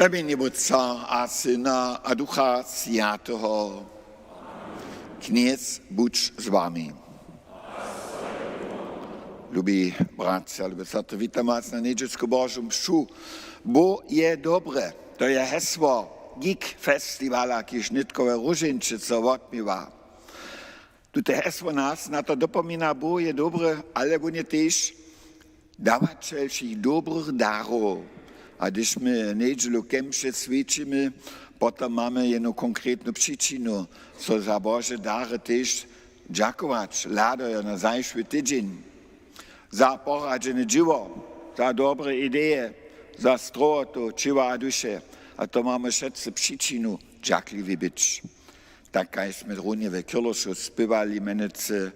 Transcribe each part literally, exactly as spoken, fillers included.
W mjenje Wótca a Syna a Ducha Swjateho. Knjez budź z wami. Lubi bratřa, lube sotry, witamy was na njedźelsku Božu mšu. Bóh je dobry. To je hesło Geek Festiwala, kiž nětko we Róžeńće so wotměwa. Tute hesło nas na to dopomina, Bóh je dobry, ale wón je tež dawaćel wšěch dobrych darow. A hdyž my njedźelu kemše swjećimy, potom mamy jednu konkretnu přičinu, so za Bože dary tež dźakować, hladajo na zašły tydźeń. Za poradźene dźěło, za dobre ideje, za strowotu ćěła a duše. A to mamy wšetcy přičinu dźakliwi być. Tak kaž smy runje we Kyrlošu spěwali, mjenujcy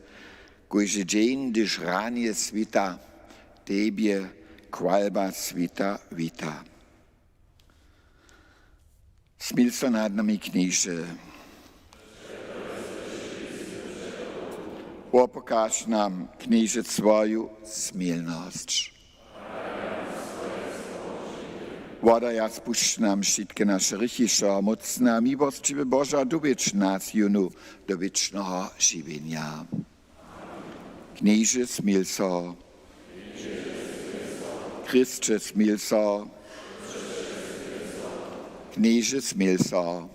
kóždy dźeń, hdyž ranje swita, tebje chwalba swita wita. Smil so nad nami, Knježe. Wopokaž nam, Knježe, swoju smilnosć. Wodaja spušć nam wšitke naše hrěchi, wšehomócny a miłosćiwy Bože, a dowjedź nas jónu do wěčneho žiwjenja. Knježe, smil so. Chrysće, smil so. Knježe, smil so.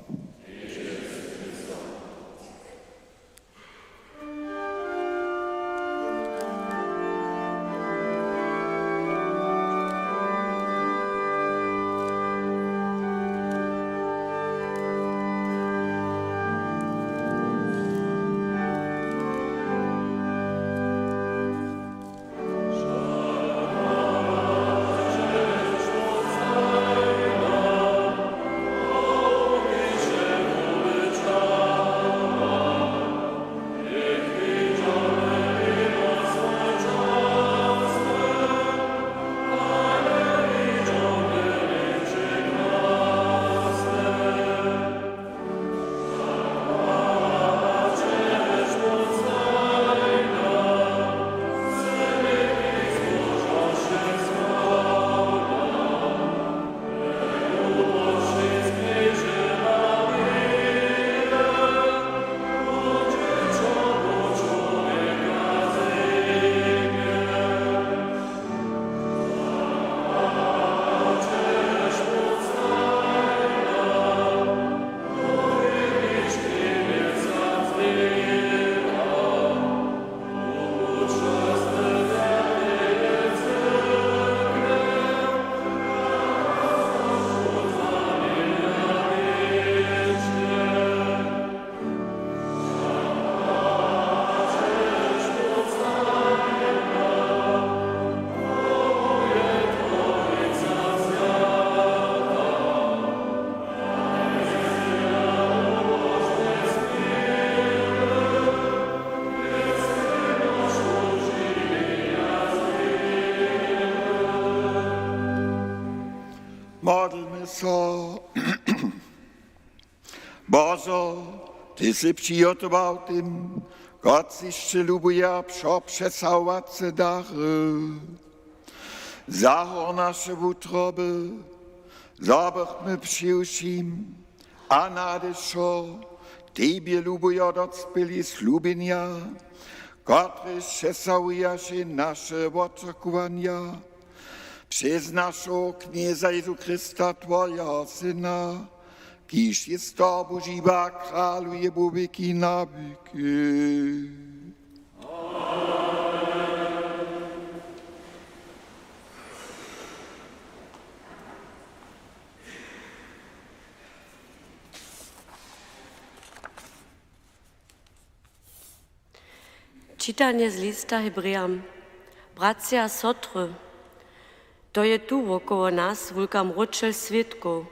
Modlmy so. Božo, ty sy přihotował tym, kotřiž će lubuje, wšo přesahowace dary. Zahor naše wutroby, zo bychmy při wšim a nade wšo tebje lubujo docpěli slubjenja, kotrež přesahujaše naše wočakowanja. Přez našeho Knjeza Jezu Chrysta, twojeho Syna, kiž je z tobu žiwy a kraluje wo wěki na wěki. Čitanje z lista Hebrejam. Bratřa a sotry, to je tu wokoło nas wulka mróčel swědkow.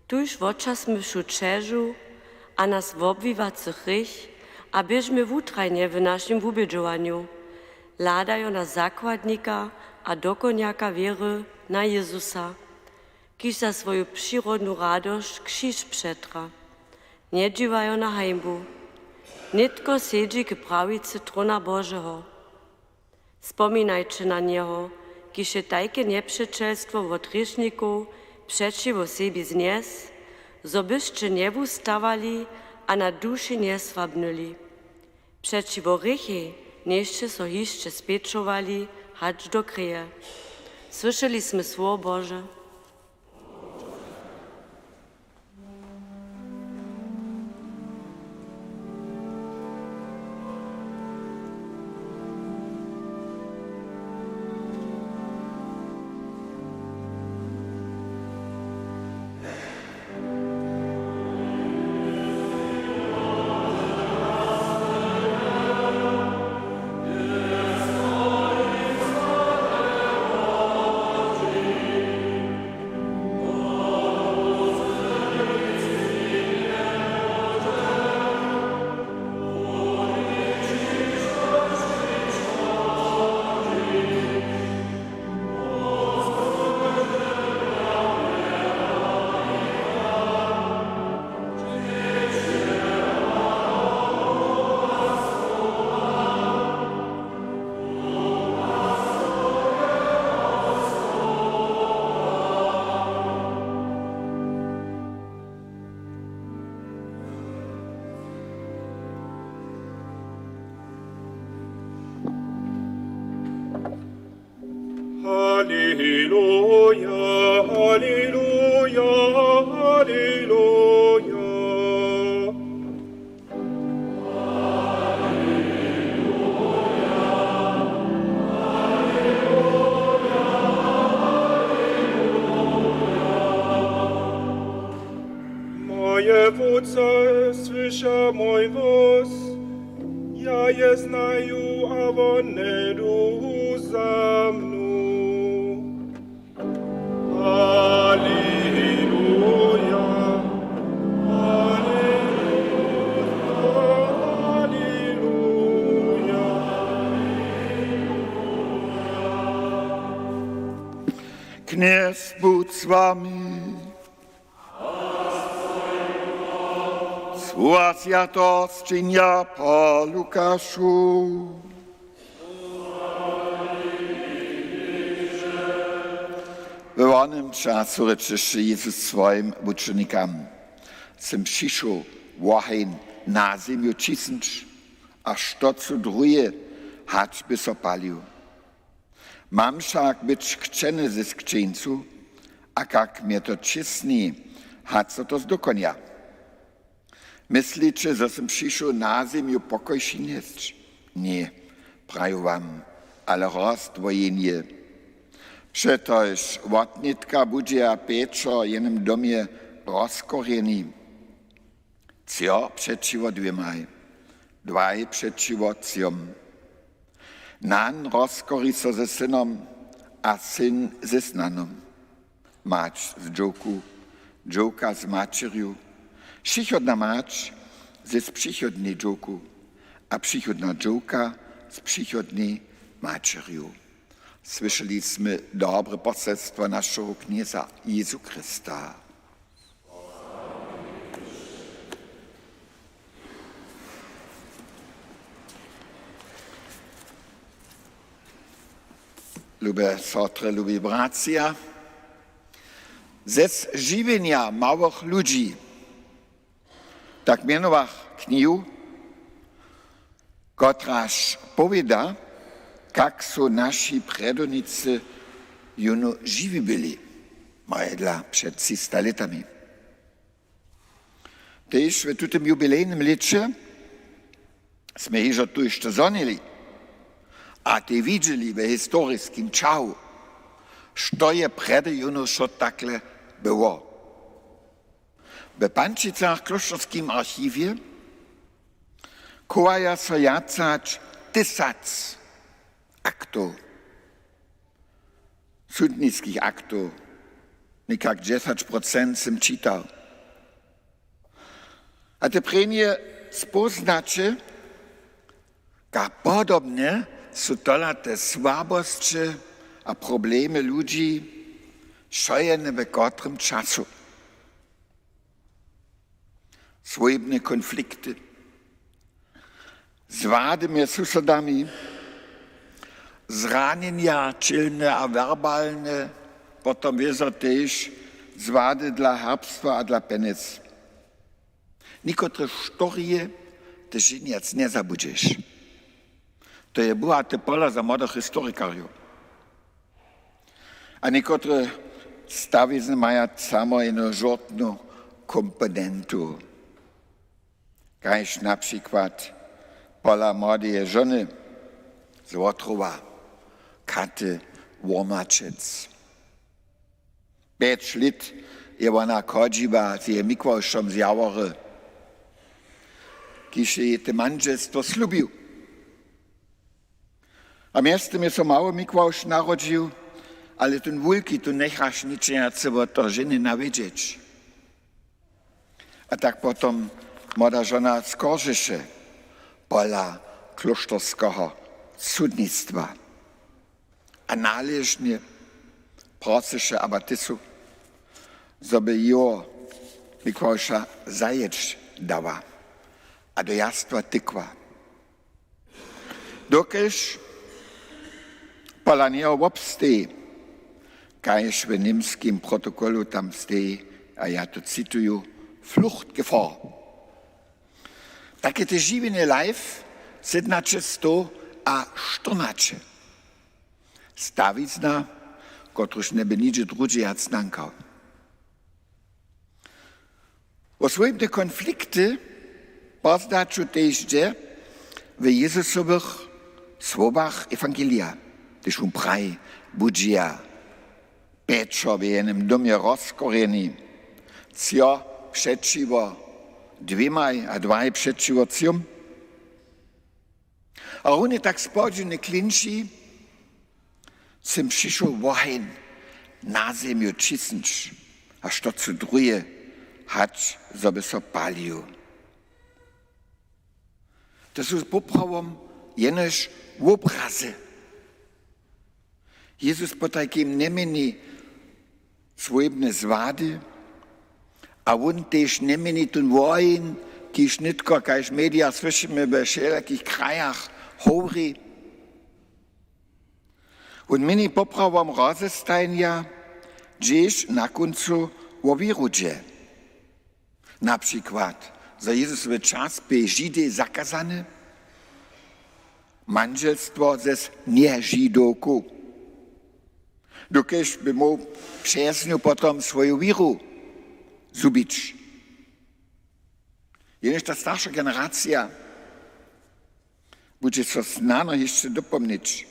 Tuž wočasmy wšu ćežu a nas wobwiwacy hrěch a běžmy wutrajnje w našim wubědźowanju, hladajo na zakładnika a dokonjaka wěry, na Jezusa, kiž za swoju přirodnu radosć křiž přetra. Njedźiwajo na hańbu. Nětko sedźi k prawicy tróna Božeho. Spominajće na njeho, kiž je tajke njepřećelstwo wot hrěšnikow Přećiwo sebi znjes, zo byšće njewustawali a na duši njesłabnyli. Přećiwo hrěchej njejsće so hišće spěčowali hač do kreje. Słyšeli smy słowo Bože. Halleluja, halleluja, halleluja. Moje Wótče, słyša mój hłós, ja je znaju a wone du za mnu. Halleluja, halleluja, halleluja. Knjez budź z wami. Słowa swjateho sćenja po Lukašu. W onym času rěče Jezus swojim wučernikam: Sym přišoł woheń na zemju ćisnyć, a što co druhe, hač by so palił. Mam wšak być křćeny ze skřeńcu, a kak mje to ćisni, hač so to zdokonja. Mysliće, zo sym přišoł na zemju pokoj přinjesć? Ně, praju wam, ale rozdwojenje. Přetož wotnětka budźeja pječor w jenym domje rozkorjeni. Třo přećiwo dwěmaj, dwaj přećiwo třom. Nan rozkori so ze synom a syn ze znanom. Mać z dźowku, dźowka z maćerju, přichodna mać z přichodnej dźowku a přichodna dźowka z přichodnej maćerju. Słyšeli smy dobre poselstwo našeho Knjeza Jezu Chrysta. Lube sotry, lubi bratřa, ze žiwjenja małych ludźi, tak mjenowach knihu, kotraž powěda, kak su naši prjedownicy jónu žiwi byli, majedla před třista lětami. Tež w tutym jubilejnym lěće smy hižo tuž to zhonili a tej widźeli we historiskim čahu, što je prjedy jónu wšo takle było. W Pančicach w Klóšterskim archiwje chowaja so wjace hač tysac aktow, sudniskich aktow, někak dźesać procent sym čitał. A te prěnje spóznaće, kak podobnje su tola te słabosće a problemy ludźi, wšojene w kotrym času. Swójbne konflikty, zwady mjez susodami, zranjenja, ćělne a werbalne, potom wězo tež zwady dla herbstwa a dla pjenjez. Někotre štorije ty ženjac njezabudźeš. To je bohaty pola za młodych historikarjow. A někotre stawizny maja samo jenu žortnu komponentu, kaž na přikład pola młodeje žony z Wotrowa, Katy Wormačec. Pjeć lět je wona chodźiła z jejim Mikławšom z Jawory, kiž je jej te mandźelstwo slubił. A mjeztym je so mały Mikławš narodźił, ale tón wulki, tu njechaš ničejacy wot toho ženje nawědźeć. A tak potom młoda žona skorzeše pola klóšterskeho sudnistwa a naležnje prosyše abatisu, zo by jeho Mikławša zajěć dała a do jarstwa tykła. Dokelž pola njeho wobsteji, kaž w němskim protokolu tam steji, a ja to cituju, Fluchtgefahr. Tak je te žiwjenje live, sydomnaće stow a štyrnaće. Stawizna, kotruž njeby nihdźe druhdźe wjac nankał. Wo swójbne konflikty pozdaću tež dźe w Jezusowych słowach ewangelija, hdyž wón praji: Budźi ja pječor w jenym domje rozkorjeni, třo přećiwo dwěmaj a dwaj přećiwo třom. A runje tak spodźiwne klinči: Sym přišoł woheń na zemju ćisnyć, a što chcu druhe, hač zo by so palił. To su poprawom jenož wobrazy. Jezus potajkim njeměni swójbne zwady a wón tež njeměni tón woheń, kiž nětko, kaž w medijach słyšimy, we wšelakich krajach howri. Wón měni poprawom rozestajenja, hdźež na kóncu wo wěru dźe. Na přikład, za Jezusowy čas bě Židej zakazane mandźelstwo z nježidowku, dokelž by móhł přez nju potom swoju wěru zhubić. Jenož ta starša generacija budźe so snano hišće dopomnić,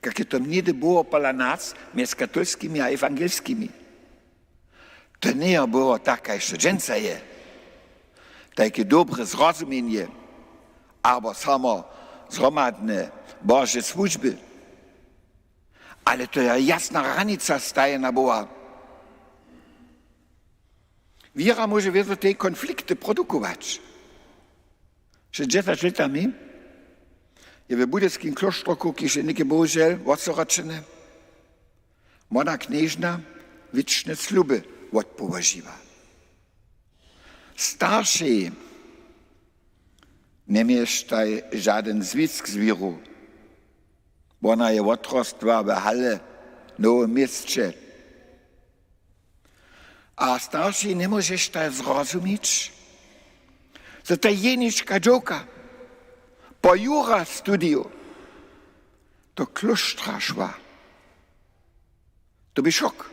kak je to něhdy było pola nas mjez katolskimi a ewangelskimi. To njeje było tak, kaž to dźensa je. Tajke dobre zrozumjenje abo samo zhromadne Bože słužby. Ale to je jasna hranica stajena Boha. Wěra móže wězo te konflikty produkować. Před dźesać lětami je w budyskim klóšterku, kiž je něke bohužel wosyroćene, młoda knježna wěčne sluby wotpołožiła. Staršej njeměštaj žadyn zwisk z wěru. Wona je wotrostła w hale w Nowym Měsće. A starši njemóžeštaj zrozumić, zo ta jenička dźowka po jura studiju do klóštra šła. To bě šok.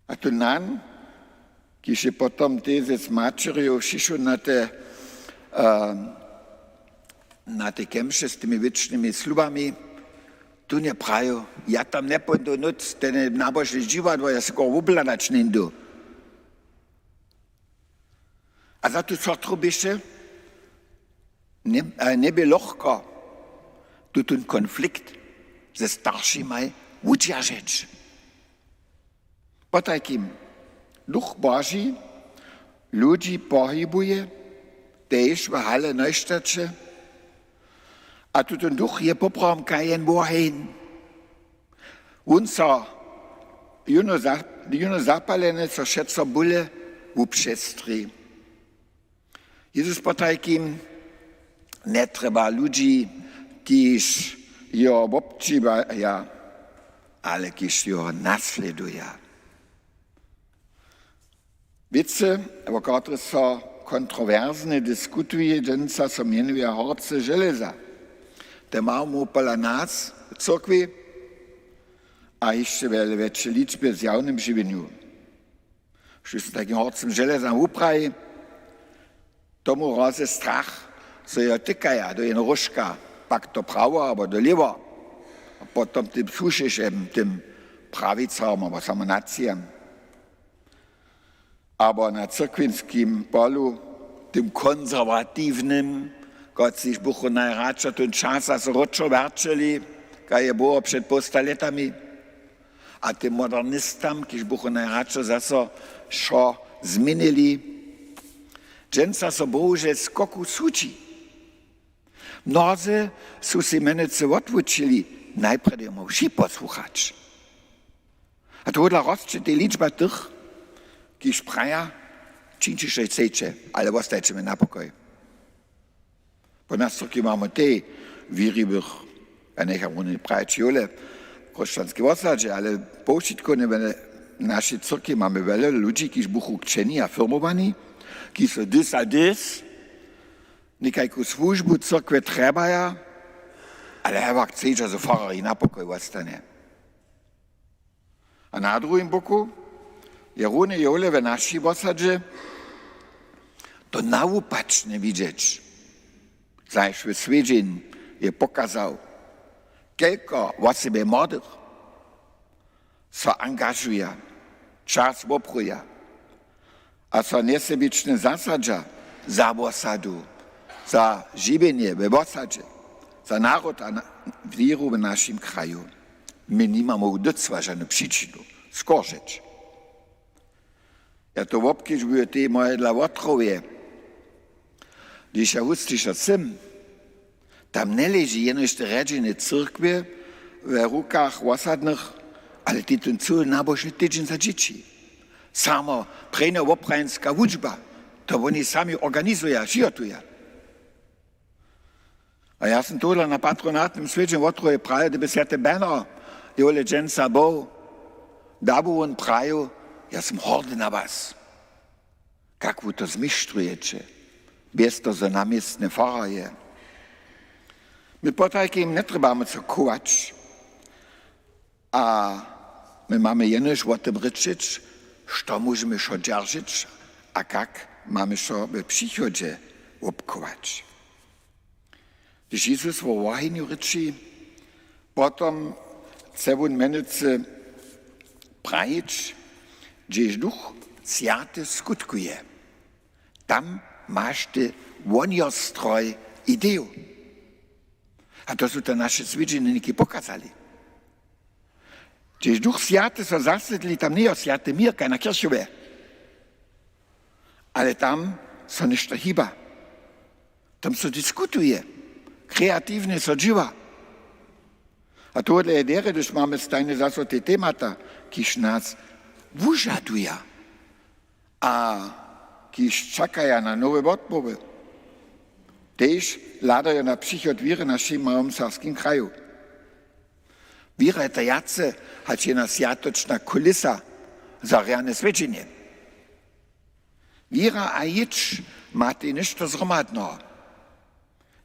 A to nan, kiž je potom tež z maćerju přišoł na te, ehm, na te kemše z tymi wěčnymi slubami, tu nje praju: Ja tam njepóńdu nóc, ten je nabožne dźiwadło, ja se go wobhladać njejdu. A za tu sotru běše nje-, e, njebě lochko tutón konflikt ze staršimaj wudźeržeć. Potajkim Duch Boži ludźi pohibuje, tež w hale Neustadt, a tutón duch je poprawom kaž jen woheń. Wón so jónu za-, jónu zapaleny, so wšetco bóle, wupřestri. Jezus potajkim njetrjeba ludźi, kiž jeho wobdźiwaja, ale kiž jeho naslěduja. Wěcy, wo kotrychž so kontrowersnje diskutuje, dźensa so mjenuje horce železa. Te mamy pola nas w cyrkwi a hišće wjele wjetše ličbje w zjawnym žiwjenju. Štóž so takim horcym železam wupraji, tomu roze strach, zo jo tykaja do jeno róžka, pak to prawo abo do lěwo, a potom tym słušešem, tym prawicarom abo samo nacijam. Abo na cyrkwinskim polu, tym konserwatiwnym, kotřiž buchu najradšo tón čas a so wróćo wjerćeli, kaž je było před połsta lětami, a tym modernistam, kiž buchu najradšo zaso wšo změnili. Dźensa so bohužel skoku sudźi. Mnozy su sej mjenujcy wotwučili, najprjedy móhł wši posłuchać. A tohodla rosće tej ličba tych, kiž praja: Čińće, što chceće, ale wostajće mi na pokoj. Po nas cyrkwi mamy tej wěriwych, ja njecham runje prajić jowle, w chróšćanskej wosadźe, ale powšitkowne w našej cyrkwi mamy wjele ludźi, kiž buchu kćeni a firmowani, kiž so dys a dys někajku słužbu cyrkwje trjebaja, ale hewak chcedźa, zo fararjej na pokoj wostanje. A na druhim boku je runje jowle w našej wosadźe to nawupačne widźeć. Zajšły swjedźeń je pokazał, kelko wosebje młodych so angažuja, čas wopruja a so njesebičnje zasadźa za wosadu, za žiwjenje we wosadźe, za naród a na-, wěru w našim kraju. My nimamy wót docła žanu přičinu skoržeć. Ja to wobkedźbuju tej mojedla wotrowje. Hdyž ja wusłyša sym, tam njeleži jenož te rjedźenje cyrkwje w rukach wosadnych, ale tej tón cyły nabožny tydźeń za dźěći. Samo prěnjo woprajenska wučba, to woni sami organizuja, přihotuja. A ja sym tohodla na patronatnym swjedźenju wotrowje prajił, hdyby swjaty Beno jowle dźensa był, da bu wón prajił: Ja sym hordy na was, kak wu to zmištrujecie, bjez toho, zo naměstny farar je. My potajkim njetrjebamy so chować, a my mamy jenož wo tym rěčeć, što móžemy wšo dźeržeć a kak mamy wšo w přichodźe wobchować. Hdyž Jezus wo wohenju rěči, potom chce wón mjenujcy prajić, hdźež Duch Swjaty skutkuje, tam maš ty wonjostroj ideju. A to su te naše swjedźenje někaj pokazali. Hdźež Duch Swjaty so zasydli, tam njejo swjaty měr kaž na Kirchowje, ale tam so něšto hiba. Tam so diskutuje, kreatiwnje so dźěła. A tohodle je derje, hdyž mamy stajnje zaso te temata, kiž nas wužaduja a kiž čakaja na nowe wotmołwy. Tež hladajo na přichod wěry w našim małym serbskim kraju. Wěra je to wjace hač jena swjatočna kulisa za rjane swjedźenje. Wěra a jěć matej něšto zhromadneho.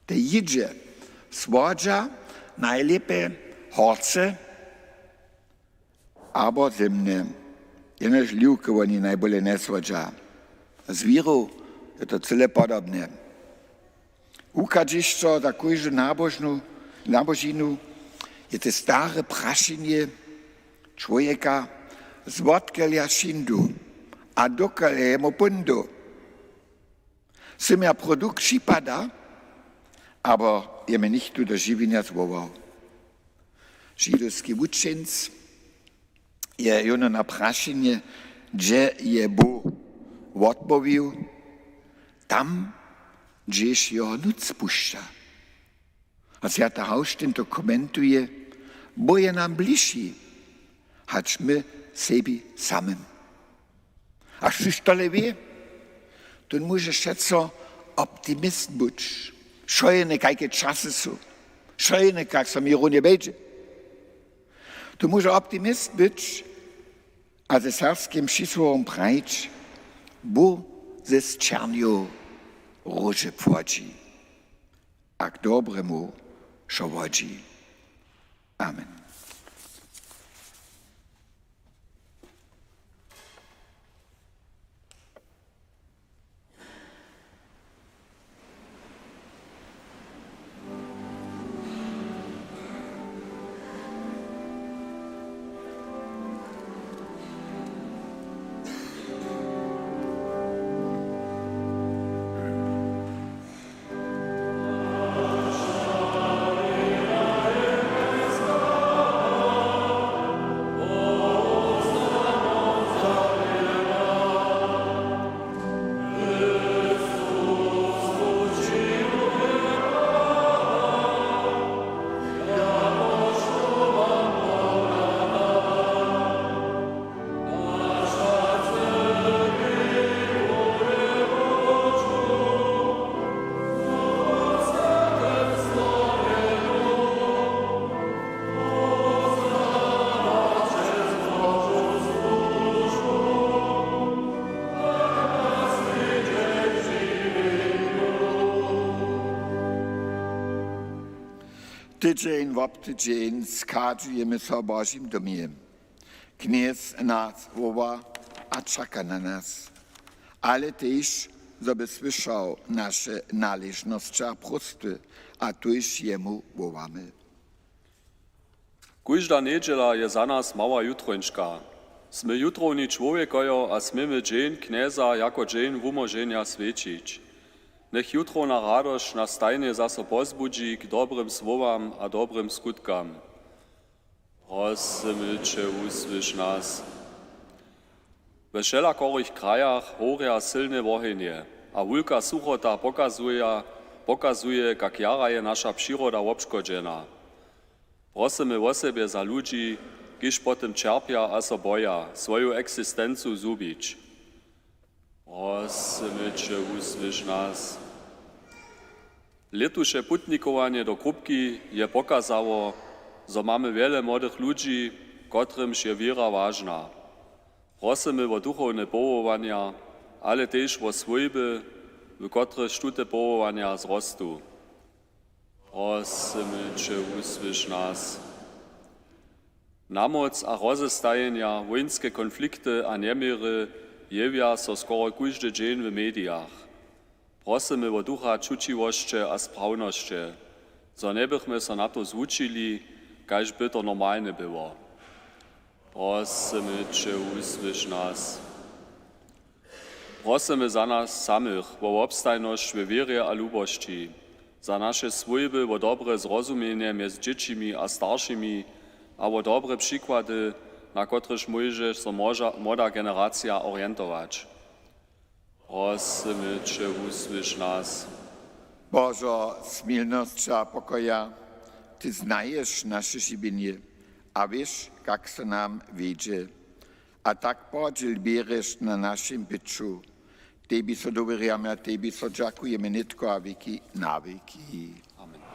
Te jědźe słodźa najlěpje horce abo zymnje. Jenož liwke woni najbóle njesłodźa. Z wěru je to cyle podobne. Wuchadźišćo za kóždu nabožnu, nabožinu je te stare prašenje čłowjeka, zwotkelja šindu a dokelja jemu póńdu. Sym ja produkt připada, abo je mje něchtó do žiwjenja zwołał? Židowski wučeńc je jónu na prašenje, hdźe je Bóh, wotmołwił: Tam, hdźež jeho nóc pušća. A swjaty Hawštin to komentuje: Bóh je nam bližši hač my sebi samym. A štóž tole wě, tón móže přeco optimist być. Wšojene, kajke časy su, wšojene, kak so mi runje wjedźe. Tón móže optimist być a ze serbskim přisłowom prajić: Bóh ze sćernjow róže płodźi a k dobremu wšo wodźi. Amen. Tydźeń wob tydźeń schadźujemy so w Božim domje. Knjez nas woła a čaka na nas, ale tež, zo by słyšał naše naležnosće a próstwy, a tuž jemu wołamy. Kóžda njedźela je za nas mała jutrońška. Smy jutrowni čłowjekojo a směmy dźeń Knjeza jako dźeń wumóženja swjećić. Njech jutrowna radosć nas stajnje zaso pozbudźi k dobrym słowam a dobrym skutkam. Prosymy će, wusłyš nas. We wšelakorych krajach hórja sylne wohenje a wulka suchota pokazuja, pokazuje, kak jara je naša přiroda wobškodźena. Prosymy wosebje za ludźi, kiž po tym ćerpja a so boja, swoju eksistencu zhubić. Prosymy će, wusłyš nas. Lětuše putnikowanje do Krupki je pokazało, zo mamy wjele młodych ludźi, kotrymž je wěra wažna. Prosymy wo duchowne powołanja, ale tež wo swójby, w kotrychž tute powołanja zrostu. Prosymy će, wusłyš nas. Namóc a rozestajenja, wójnske konflikty a njeměry jewja so skoro kóždy dźeń w medijach. Prosymy wo ducha čućiwosće a sprawnosće, zo njebychmy so na to zwučili, kaž by to normalne było. Prosymy će, wusłyš nas. Prosymy za nas samych wo wobstajnosć we wěrje a lubosći, za naše swójby wo dobre zrozumjenje mjez dźěćimi a staršimi a wo dobre přikłady, na kotrychž móže so młoža-, młoda generacija orientować. Prosymy će, wusłyš nas. Božo, smilnosće a pokoja, ty znaješ naše žibjenje a wěš, kak so nam wjedźe. A tak podźěl běrješ na našim byću. Tebi so dowěrjamy a tebi so dźakujemy nětko a wěki na wěki. Amen.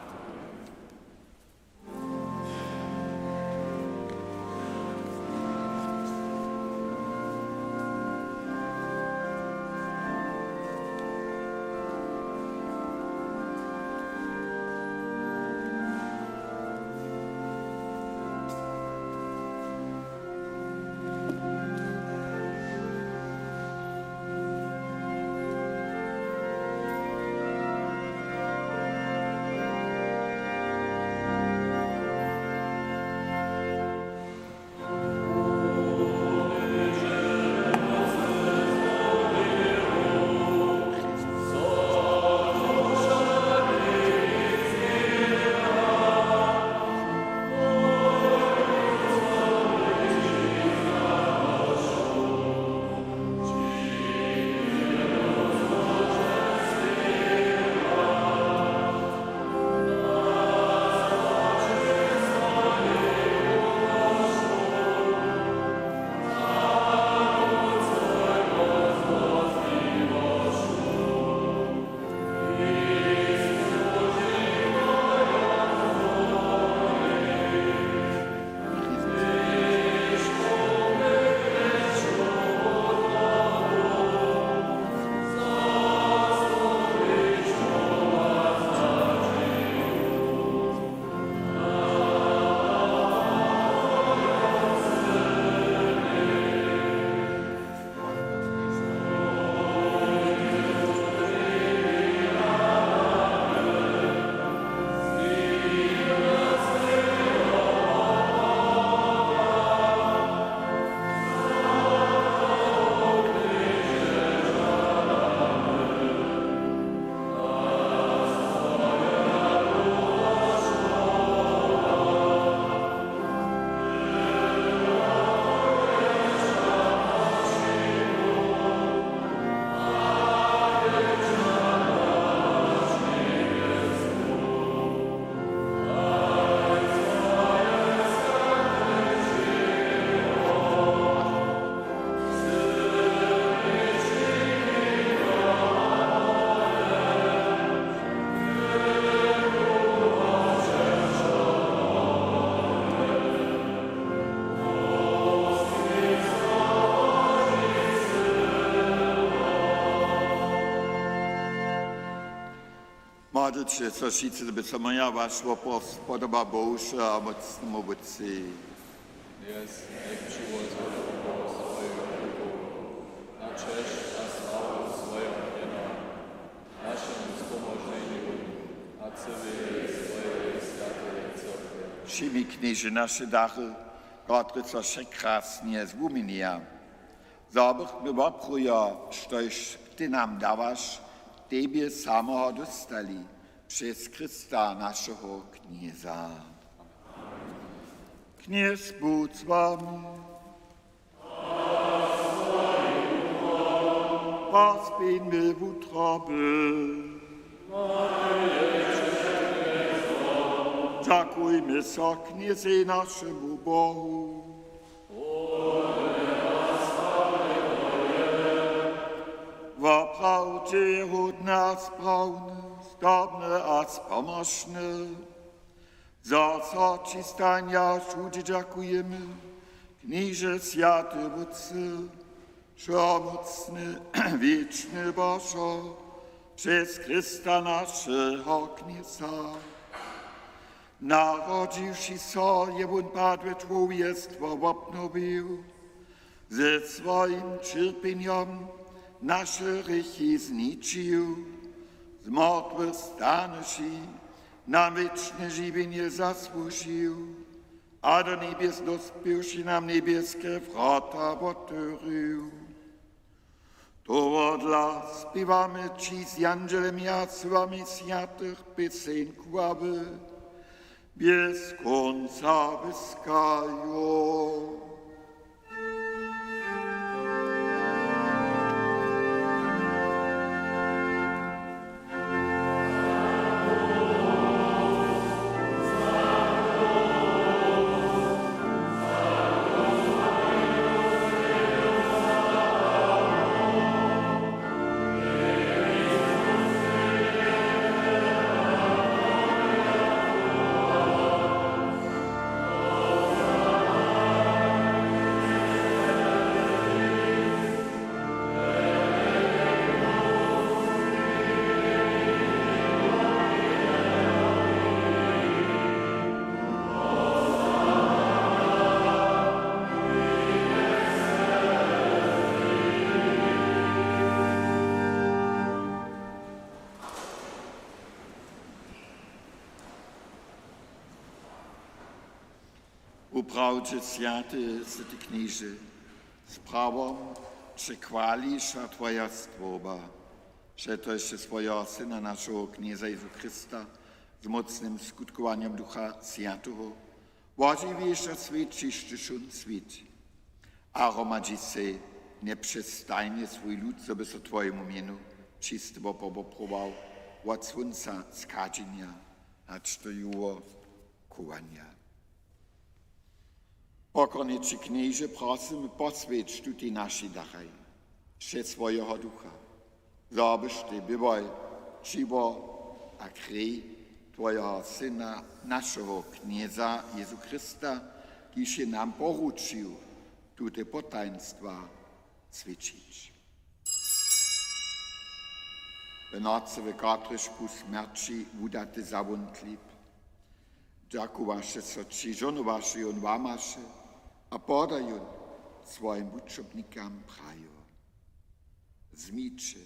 Prowadźeće so wšitcy, zo by so moja waš wopor spodoba Bohu, wšehomócnemu Wótcej. Knjez njech přiwozy wopor swójich rukow na česć a slawu swójeho mjena, našemu spomoženju a cyłej swójej swjatej cyrkwje. Přijmi, Knježe, naše dary, kotrež so wšekrasnje zwuměnja, zo bychmy woprawdźe, štož ty nam dawaš, tebje sameho dóstali přez Chrysta, našeho Knjeza. Knjez budź z wami. Wosměńmy wutroby. Dźakujmy so Knjezej, našemu Bohu. Woprawdźe je hódne a sprawne, zdobne a spomóžne, zo so ći stajnje a wšudźe dźakujemy, Knježe, swjaty Wótče, wšehomócny, wěčny Božo, přez Chrysta, našeho Knjeza. Narodźiwši so, je wón padłe čłowjestwo wobnowił, ze swojim ćerpjenjom naše hrěchi zničił, z mortwych stanyši nam wěčne žiwjenje zasłužił a do njebjes dospěwši nam njebjeske wrota wotewrił. Tohodla spěwamy ći z jandźelemi a słami swjatych pěseń chwały bjez kónca wyskajo. Woprawdźe swjaty sy ty, Knježe, z prawom će chwališa twoja stwórba, přetož sy swojeho Syna, našeho Knjeza Jězu Chrysta, z mócnym skutkowanjom Ducha Swjateho wožiwiš a swjećiš ty wšón swět. A hromadźi sej njepřestajnje swój lud, zo by so twojemu mjenu čisty wopor wopruwował wot słónca schadźenja hač do juho chowanja. Pokornje ći, Knježe, prosymy, poswjeć tutej našej daraj přez swojeho Ducha, zo byštej byłoj ćiwo a krej twojeho Syna, našeho Knjeza Jězu Chrysta, kiž je nam poručił tute potajnstwa swjećić. W nocy, w kotryž bu smjerći wudaty, za wón chlěb dźakowaše so ći, žohnowaše jón, łamaše a poda jón swojim wučobnikam, prajo: Wzmiće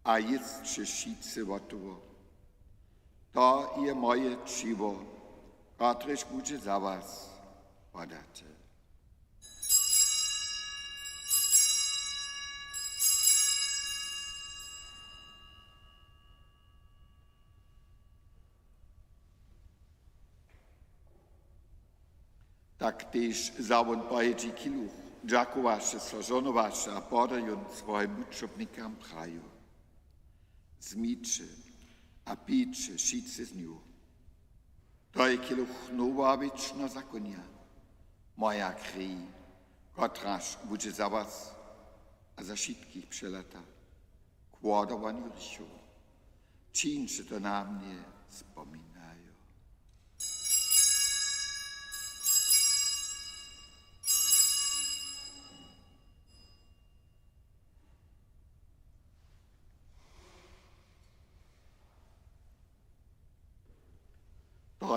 a jěsće wšitcy wot toho. To je moje ćiwo, kotrež budźe za was podate. Tak tež za wón po jědźi kiluch dźakowaše so, žohnowaše a poda jón swojim wučobnikam, prajo: Wzmiće a pijće wšitcy z nju. To je kiluch noweho wěčneho zakonja, moja krej, kotraž budźe za was a za wšitkich přelata k wodawanju hrěchow. Čińće to na mnje spominajo.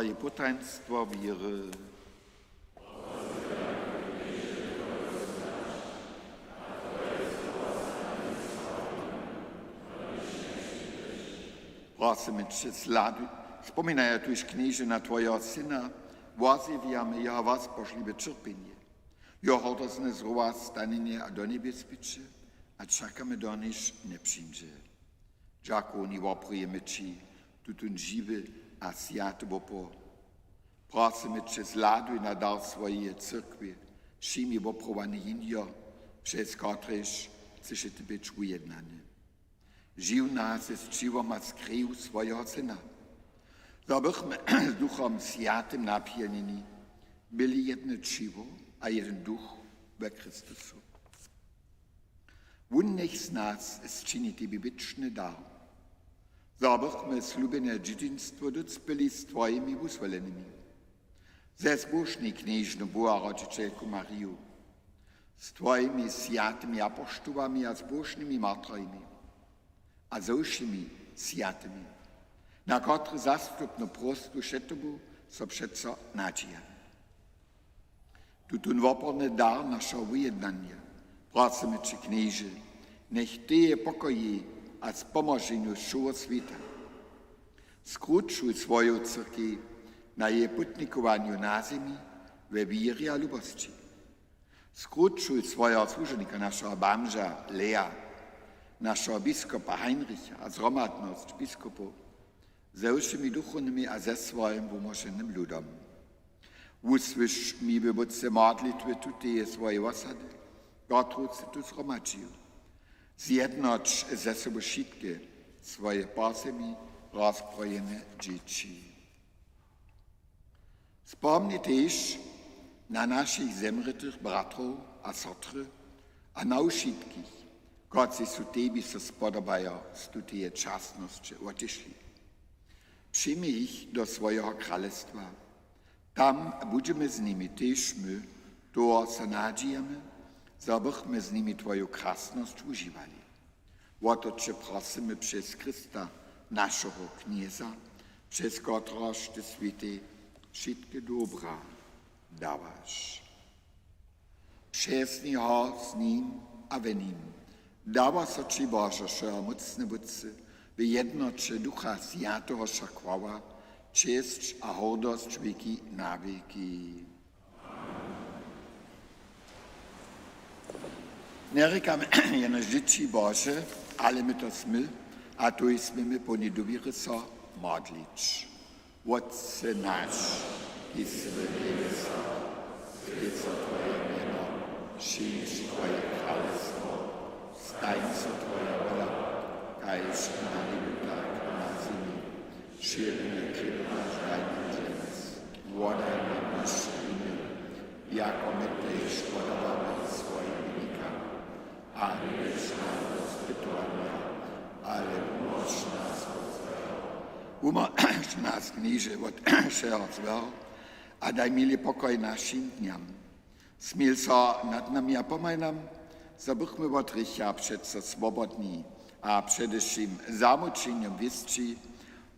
je potajnstwo wěry. Prosymy će, zhladuj, spominajo tuž, Knježe, na twojeho Syna, wozjewjamy jeho wozbožliwe ćerpjenje, jeho hordozne zrowastanjenje a do njebjes biće, a čakamy, donež hnjepřińdźe. Dźakowni woprujemy ći tutón žiwy a swjaty wopor. Prosymy će, zhladuj na dar swojeje cyrkwje, přijmi wopruwany jin jo, přez kotrež chceše ty być wujednany. Žiw nas z tčiwom a z kreju swojeho Syna, zo bychmy z Duchom Swjatym napjenjeni byli jedne tčiwo a jeden duch we Chrystusu. Wón njech z nas sčini tebi wěčny dar, zo bychmy slubjene dźědźinstwo docpěli z twojimi wuzwolenymi, ze zbóžnej knježnu Boha rodźićelku Mariju, z twojimi swjatymi apoštołami a zbóžnymi martrojemi a ze wšěmi swjatymi, na kotrych zastupnu prostu před tobu so přeco nadźijamy. Tutón woporny dar našeho wujednanja, prosymy će, Knježe, njech dej pokojej a spomoženju wšeho swěta. Skrućuj swoju cyrkej na jeje putnikowanju na zemi we wěrje a lubosći. Skrućuj swojeho słužebnika, našeho bamža Lea, našeho biskopa Heinricha a zhromadnosć biskopow ze wšěmi duchownymi a ze swojim wumóženym ludom. Wusłyš mi, Wótče, modlitwy tuteje swojeje wosady, kotruž sy tu zhromadźił. Zjednoć ze sobu wšitke swoje po zemi rozprojene dźěći. Spomni tež na našich zemrětych bratrow a sotry a na wšitkich, kotřiž su tebi so spodobajo z tuteje časnosće wotišli. Přijmi jich do swojeho kralestwa. Tam budźemy z nimi tež my, toho so nadźijamy, zo bychmy z nimi twoju krasnosć wužiwali. Wo to će prosymy přez Chrysta, našeho Knjeza, přez kotrehož ty swětej wšitke dobra dawaš. Přez njeho, z nim a we nim dawa so ći, Božo, wšehomócny Wótče, w jednoće Ducha Swjateho wša chwała, česć a hordosć wěki na wěki. Njerěkamy jenož dźěći Bože, ale my to smy, a tuž směmy połni dowěry so modlić. Wótče naš, kiž sy w njebjesach, swjeć so twoje mjeno, přińdź twoje kralestwo, stań so twoja wola, kaž na njebju, tak na zemi. Wšědny chlěb naš daj nam dźensa, wodaj nam naše winy, jako my tež wodawamy swojim winikam. A njewjedź nas do spytowanja, ale wumóž nas wot złeho. Wumóž nas, Knježe, wot wšeho złeho a daj měli pokoj našim dnjam. Smil so nad nami a pomhaj nam, zo bychmy wot hrěcha přeco swobodni a přede wšěm zamućenjom wěsći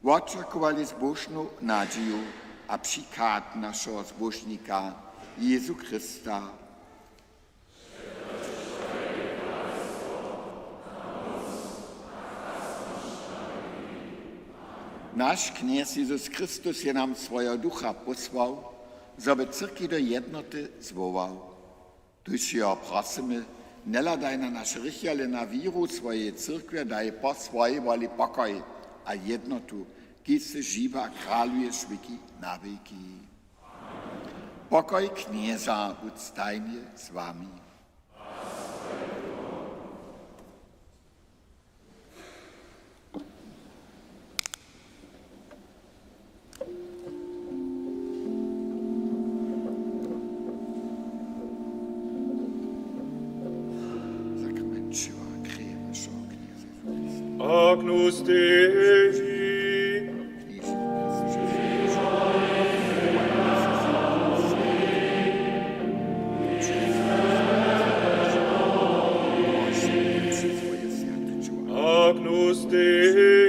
wočakowali zbóžnu nadźiju a přichad našeho Zbóžnika Jězu Chrysta. Naš Knjez Jězus Chrystus je nam swojeho Ducha pósłał, zo by cyrkej do jednoty zwołał. Tuž jeho prosymy, njehladaj na naše hrěchy, ale na wěru swojeje cyrkwje daj po swojej woli pokoj a jednotu, kiž sy žiwy a kraluješ wěki na wěki. Pokoj Knjeza budź stajnje z wami. Sakrament ćěła a kreje našeho Knjeza Jezusa Chrysta. Agnus Dei. Agnus Dei.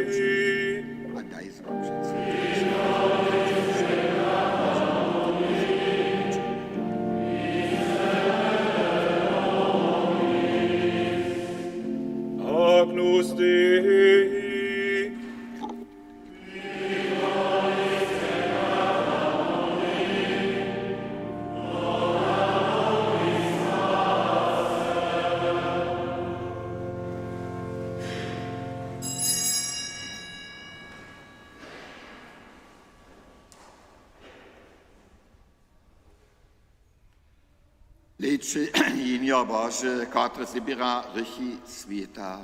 Ejće, jimijo Bože, kotrež zběra hrěchi swěta.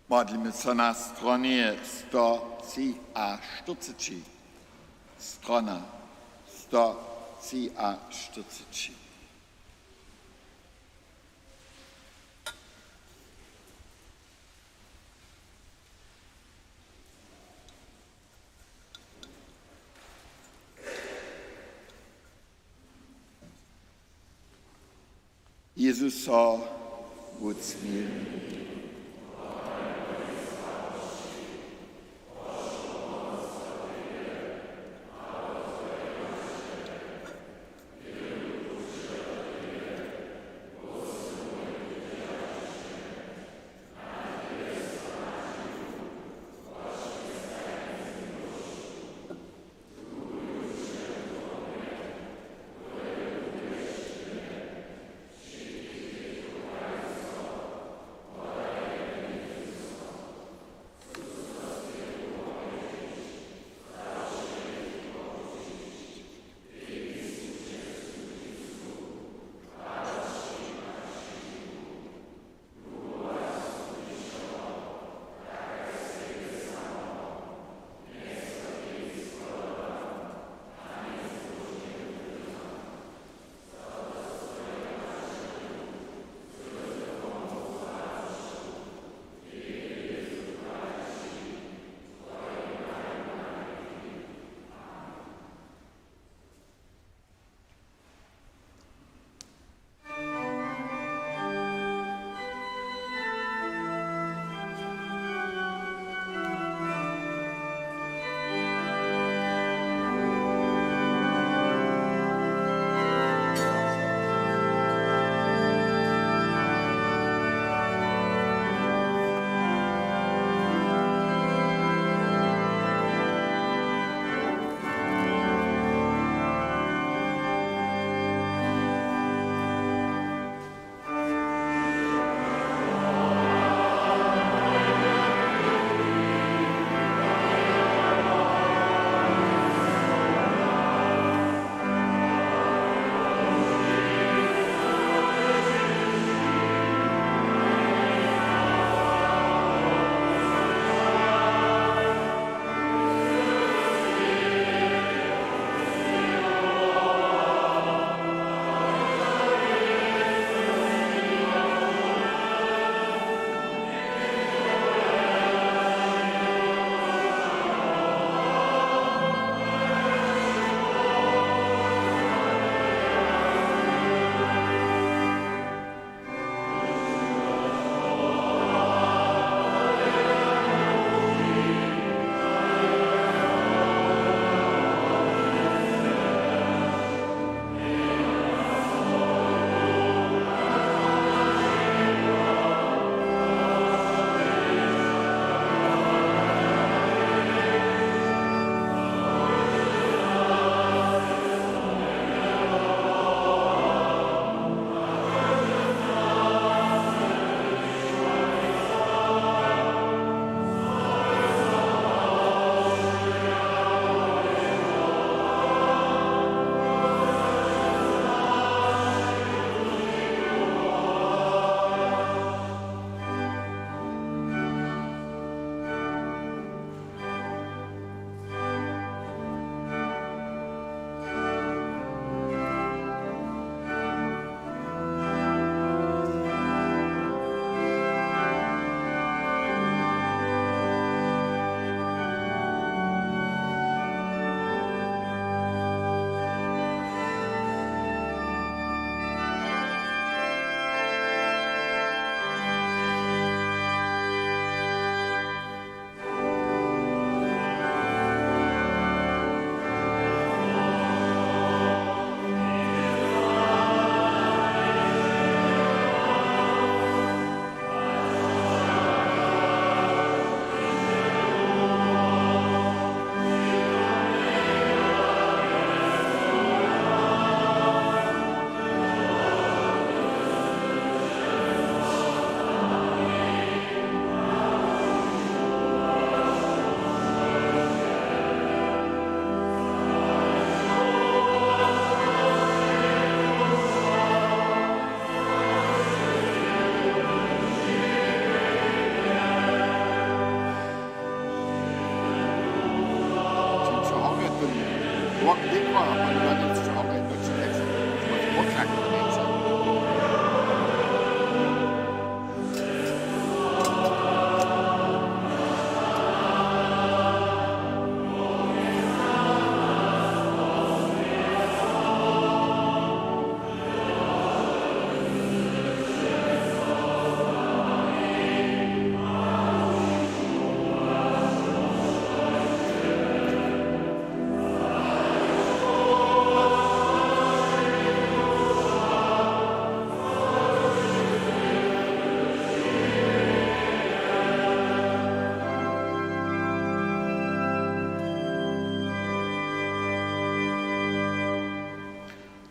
Modlimy so na stronie sto třiaštyrceći. Strona sto třiaštyrceći. Jezus so wucni.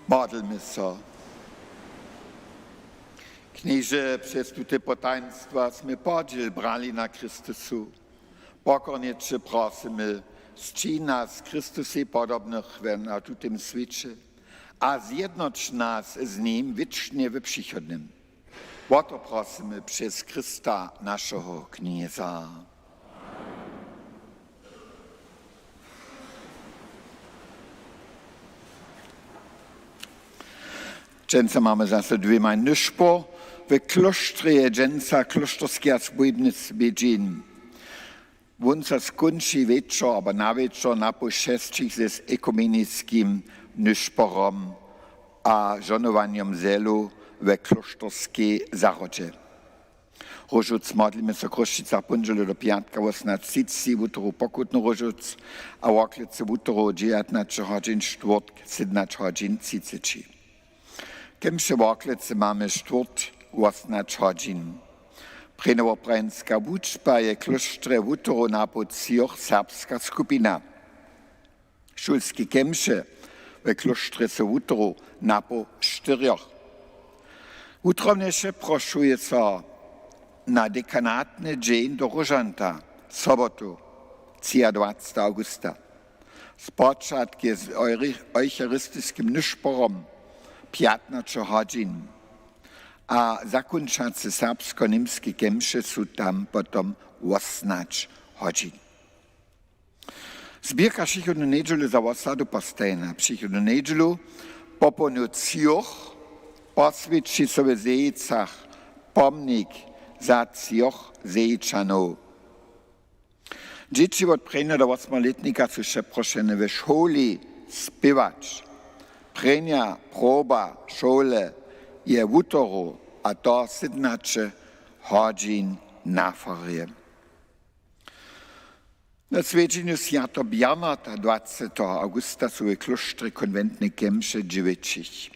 Modlmy so. Knježe, přez tute potajnstwa smy podźěl brali na Chrystusu. Pokornje će prosymy, sćiń nas Chrystusej podobnych we, na tutym swěće a zjednoć nas z nim wěčnje w přichodnym. Wo to prosymy přez Chrysta, našeho Knjeza. Dźensa mamy zaso dwěmaj nyšpor. W klóštrje je dźensa klóšterskeho swójbny swjedźeń. Wón so skónči wječor abo na wječor na poł šesćich z ekumeniskim nyšporom a žohnowanjom zelu we klóšterskej zahrodźe. Róžowc modlimy so w Chrósćicach póndźelu do pjatka wósomnaće třiceći, wutoru pokutny róžowc a Worklecy wutoru dźewjatnaće hodźin, štwórtk sydomnaće hodźin třiceći. Kemše w Worklecy mamy štwórtk wósomnaće hodźin. Prěnjowoprawjenska wučba je w klóštrje wutoru na poł třoch serbska skupina. Šulske kemše we klóštrje su wutoru na poł štyrjoch. Wutrobnje přeprošuje so na dekanatny dźeń do Róžanta, sobotu, třiadwacetego awgusta. Spočatk je z eucharist-, eucharistiskim nyšporom pjatnaće hodźin a zakónčace serbsko-němske kemše su tam potom wósomnaće hodźin. Zběrka přichodnu njedźelu za wosadu postajena. Přichodnu njedźelu popołdnju třoch poswjeći so w Zejicach pomnik za třoch Zejičanow. Dźěći wot prěnjeho do wosmoho lětnika su přeprošene w šuli spěwać. Prěnja proba šule je wutoru, a to sydomnaće hodźin na farje. Na swjedźenju swjateho Bjarnarda dwaceteho awgusta su w klóštrje konwentne kemše dźewjećich.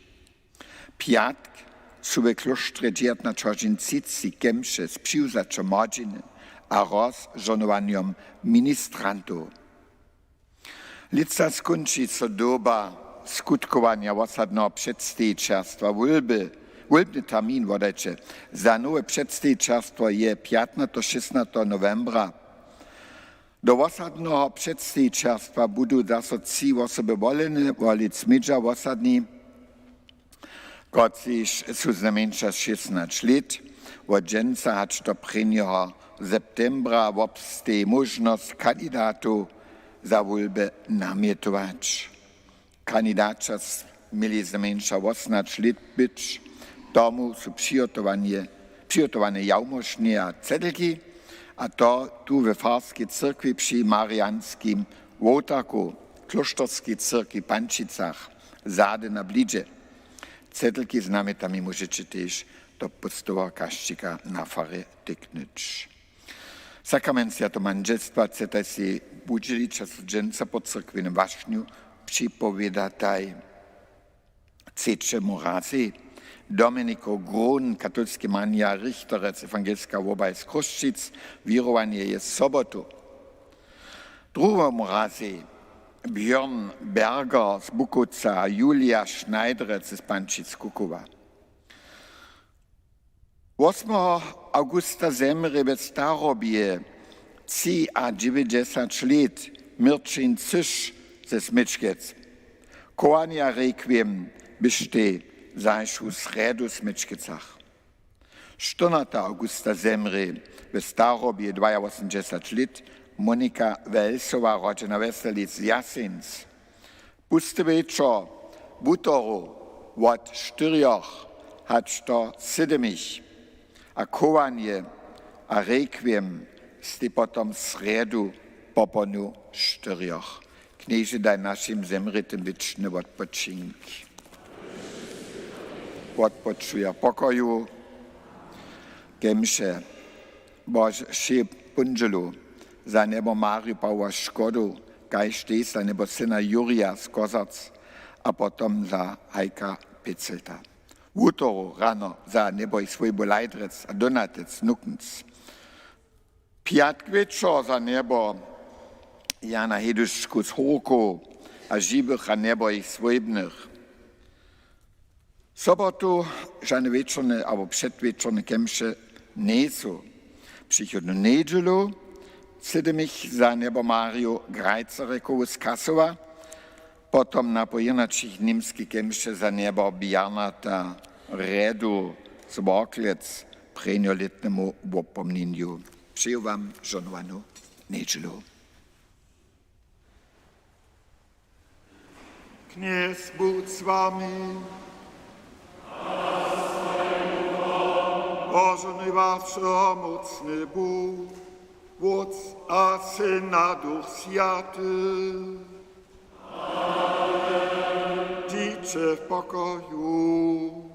Pjatk su w klóštrje dźewjatnaće hodźin třiceći kemše z přiwzaćom młodźiny a rozžohnowanjom ministrantow. Lětsa skónči so doba skutkowanja wosadneho předstejićerstwa wólby. Wólbny termin, wodajće, za nowe předstejićerstwo je pjatnateho, šěsnateho nowembra. Do wosadneho předstejićerstwa budu zaso tři wosoby wolene, wolic smědźa wosadni, kotřiž su znajmjeńša šěsnaće lět. Wot dźensa hač do prěnjeho septembra wobsteji móžnosć kandidatow za wólby namjetować. Kandidaća s-, měli znajmjeńša wósomnaće lět być. Tomu su přihotowanje, přihotowane jawmóžneje a cedlki, a to tu we farskej cyrkwi při Marianskim wołtarku, klóšterskej cyrkwi w Pančicach, zady na blidźe. Cedlki z namjetami móžeće tež do pustoweho kašćika na farje tyknyć. Sakrament swjateho mandźelstwa chcetaj sej wudźělić a so dźensa po cyrkwjenym wašnju připowědataj. Třećemu razej Dominiko Grun, katolski Manja Richterec, ewangelska wobaj z Chrósćic, wěrowanje je sobotu. Druhemu razej Björn Berger z Bukowca a Julia Schneiderec z Pančic Kukowa. Wosmeho awgusta zemrě we starobje třiadźewjećdźesat lět Měrćin Cyš ze Smyčkec. Chowanje a rekwiem běštej zašłu srjedu w Smyčkecach. Štyrnateho awgusta zemrě we starobje dwajawósymdźesat lět Monika Welsowa, rodźena Weselic z Jaseńc. Pusty wječor, wutoru, wot štyrjoch hač do sydomich, a chowanje a rekwiem stej potom srjedu popołdnju štyrjoch. Knježe, daj našim zemrětym wěčny wotpočink. Wotpočuja w pokoju. Kemše Božej póndźelu za njebo Marju Pawoła Škodu, kaž tež za njebo syna Jurija z Kozarc a potom za Hajka Pěcelta. Wutoru rano za njebo jich swójbu Lajdrjec a Donatec, Nuknc. Pjatk wječor za njebo Jana Hejdušku z Hórkow a žiwych a njebo jich swójbnych. Sobotu žane wječorne abo předwječorne kemše njejsu. Přichodnu njedźelu sydomich za njebo Marju Grajcerekowu z Kasowa, potom napoł jědnaćich němske kemše za njebo Bjarnata Redu z Worklec prěnjo lětnemu wopomnjenju. Přeju wam žohnowanu njedźelu. Knjez budź z wami. Požohnuj was wšehomócny Bóh, Wótc a Syn a Duch Swjaty. Dźiće w pokoju.